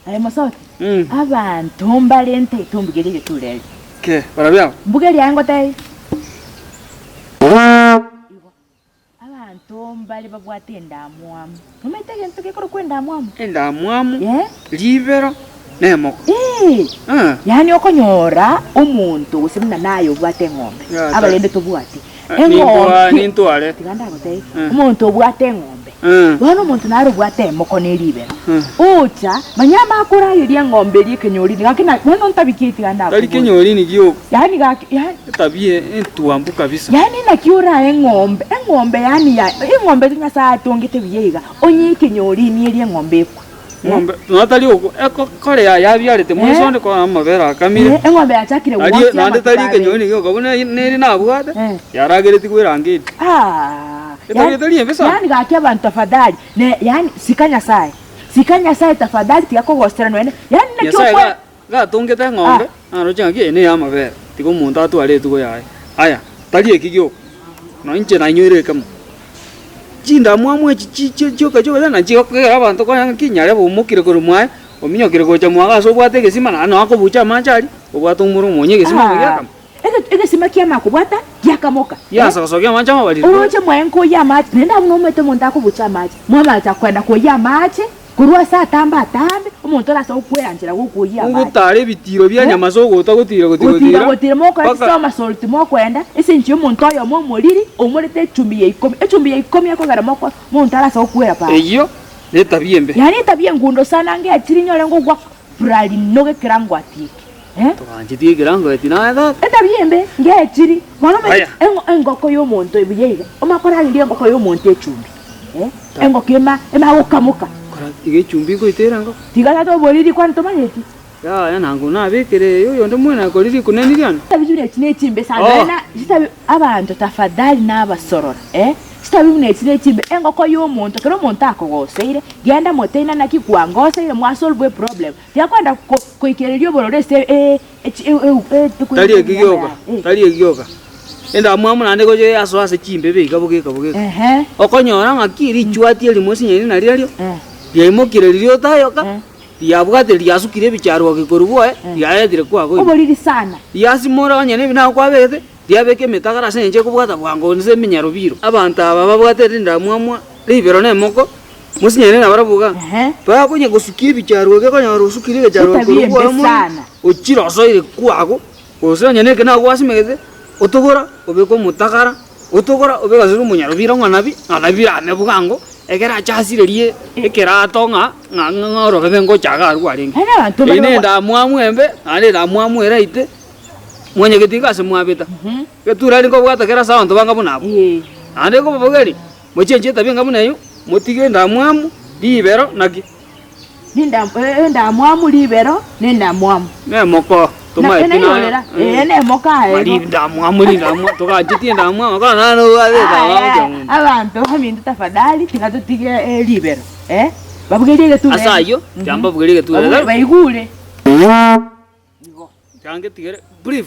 Aye mosoti, abanto mbarente etumbugerie egetureri. Ke, barabwo aba? Mbugerie aye ngotebie. Igo, abanto mbare babwate endamwamu. Nomanyete egento gekorokwa endamwamu? Endamwamu, Eh. ribero, na emoko. Ee, Eh. yaani okonyora omonto gose buna naye obwate eng'ombe, Ya, ta- abarende tobwati. Eh, ninkoa- nintware. Tiga ndagotebie, Eh. omonto obwate eng'ombe, Eh. bono omonto nare obwate emoko na eribero, Eh. ocha, manya amakorageria eng'ombe eria ekenyorini, gaki na bono ntabikie tiga Tari ndakoborie. kenyorini gioka, Yaani gaki yaani etabia entuambu kabisa. yaani naki orae eng'ombe, eng'ombe yaani ya eng'ombe eria Nyasaye atongete buya iga, onye ekenyorini eria eng'ombe ekwe. Eng'ombe nonya tari okwo, ekokore ya yabiarete moiso onde korora amabere akamire. Eh, eng'ombe yachakire Aria gwotia naende amatuko tari abere. ekenyoni gioka buna neri nabwate, Eh. yarageretigwe erangeti. Ah, Etari yaani etari embe sana. yaani gaki abanto tafadhali ne yaani sika Nyasaye, sika Nyasaye tafadhali tiga kogosera nonya yaani naki Nyasaye okwe ga gatongete eng'ombe, naroche ng'aki eye neye amabere, tiga omonto atware etugo yaye. Aya, tari eki gioka, nonya inche nainyoire ekemo. Chindamwamu echi chi chi chioka chioka sana chigokera abanto konya ng'aki nyarebe omokire korwa mwaye, ominyokire gocha mwago ase obwate egesima naende noo akobucha amache aria, obwate omoro omonye egesima ime giakama. Ege egesima kiamanya kobwata, giakamoka. Giansa gosokia amache amabariri. Oroche mwaye nkoyia amache, naende abwo nomanyete omonto akobucha amache, mwamacha kwenda koyia amache. Korwa ase atambe atambe, omonto ore ase okweanchera gw'okoyia amache. Ogotara ebitiiro bia nyama ase ogota gotiira gotiira Gotiira gotiira, gotiira mokora mpaka. chisomasolti mokoenda, ase enchera y'omonto oyomo omoriri oumorete echumbi ya ikomi. Echumbi ya ikomi ekogera moko omonto are ase okwera para. Eyio netabia embe. Yaani etabia engundo sana ngechiri nyore ngogwa prari nogo ekerango ati eke. Eh? Togancheti ekerango eti naye tata. Etabia embe ngechiri. Bono omanyete Aya. eng'o engoko y'omonto buya iga, omanye korageria engoko y'omonto echumbi. Eh? Engoko ema ema gokamoka. Kora iga echumbi nkoitere engoko. Tiga tata oboriri kwani tomanyeti. Yaya nango nabekere eye oyonde mwene akore rikuneni riane. Chitabi buna echi nechimbe sana Oh. nonye na chitabi abanto tafadhali nabasorora eh chitabi buna echi nechimbe engoko yomonto ekero omonto akogoseire genda moteina naki kwangoseire mwasolve eproblem tiga kwenda ko koikereria obororo ase e Tari eki gioka, tari eki gioka. Endamwamu naende gocha yasoa ase chimbebe iga bogeka bogeka. Okonyora ng'aki richwati erimo sinyeni nariario, riaimokire riria otayoka, riabwatire riasukire ebicharwoki korwa bwoye, riaretire kwago ime. Oboriri sana. Riasimora onye nebi nago kwabegete, riabeka emetagara ase eng'encho ekobwata bwango ase eminyaro biro. Abanto aba babwate rindamwamu ribero na emoko, Mosinyane nabarabwo iga, bakonya gosukia ebicharwa ebi okonyora osukire egecharwa Etabi korwa embe bwaye mono, sana. ochire osoire kwago, gose onye neke nago gwasimegete, otogora obeke omotagara, otogora obeke ase omonyarobira ng'a nabi, ng'a nabi birame bwango, ekero ache asirerie ekerato ng'a ng'a ng'a orobebe ngocha iga arwo arenge. Naende abanto Eyio mbare na babwa- endamwamu embe, naende endamwamu eraite, mwanyagete iga ase mwabeta. Egetureri nkobwata kere ase abanto banga buna abwo. Ee. Naende nkobabogeria, Mochenche etabia enga buna eyio, motige endamwamu, ribero, naki? Endamwamu, ribero, na endamwamu. Nemoko, tomaeti naye. Naiyorera, ee, nemoko aye igo. Rindamwamu, rindamwamu, togancheti endamwamu, bono naro nobwate endamwamu kia monto. Abanto baminto tafadhali tiga totige ribero, eh, babugerie egetureri. Ase ayio, tiga mbabugerie egetureri. Baigure. Igo. Tiga ngetigere brief.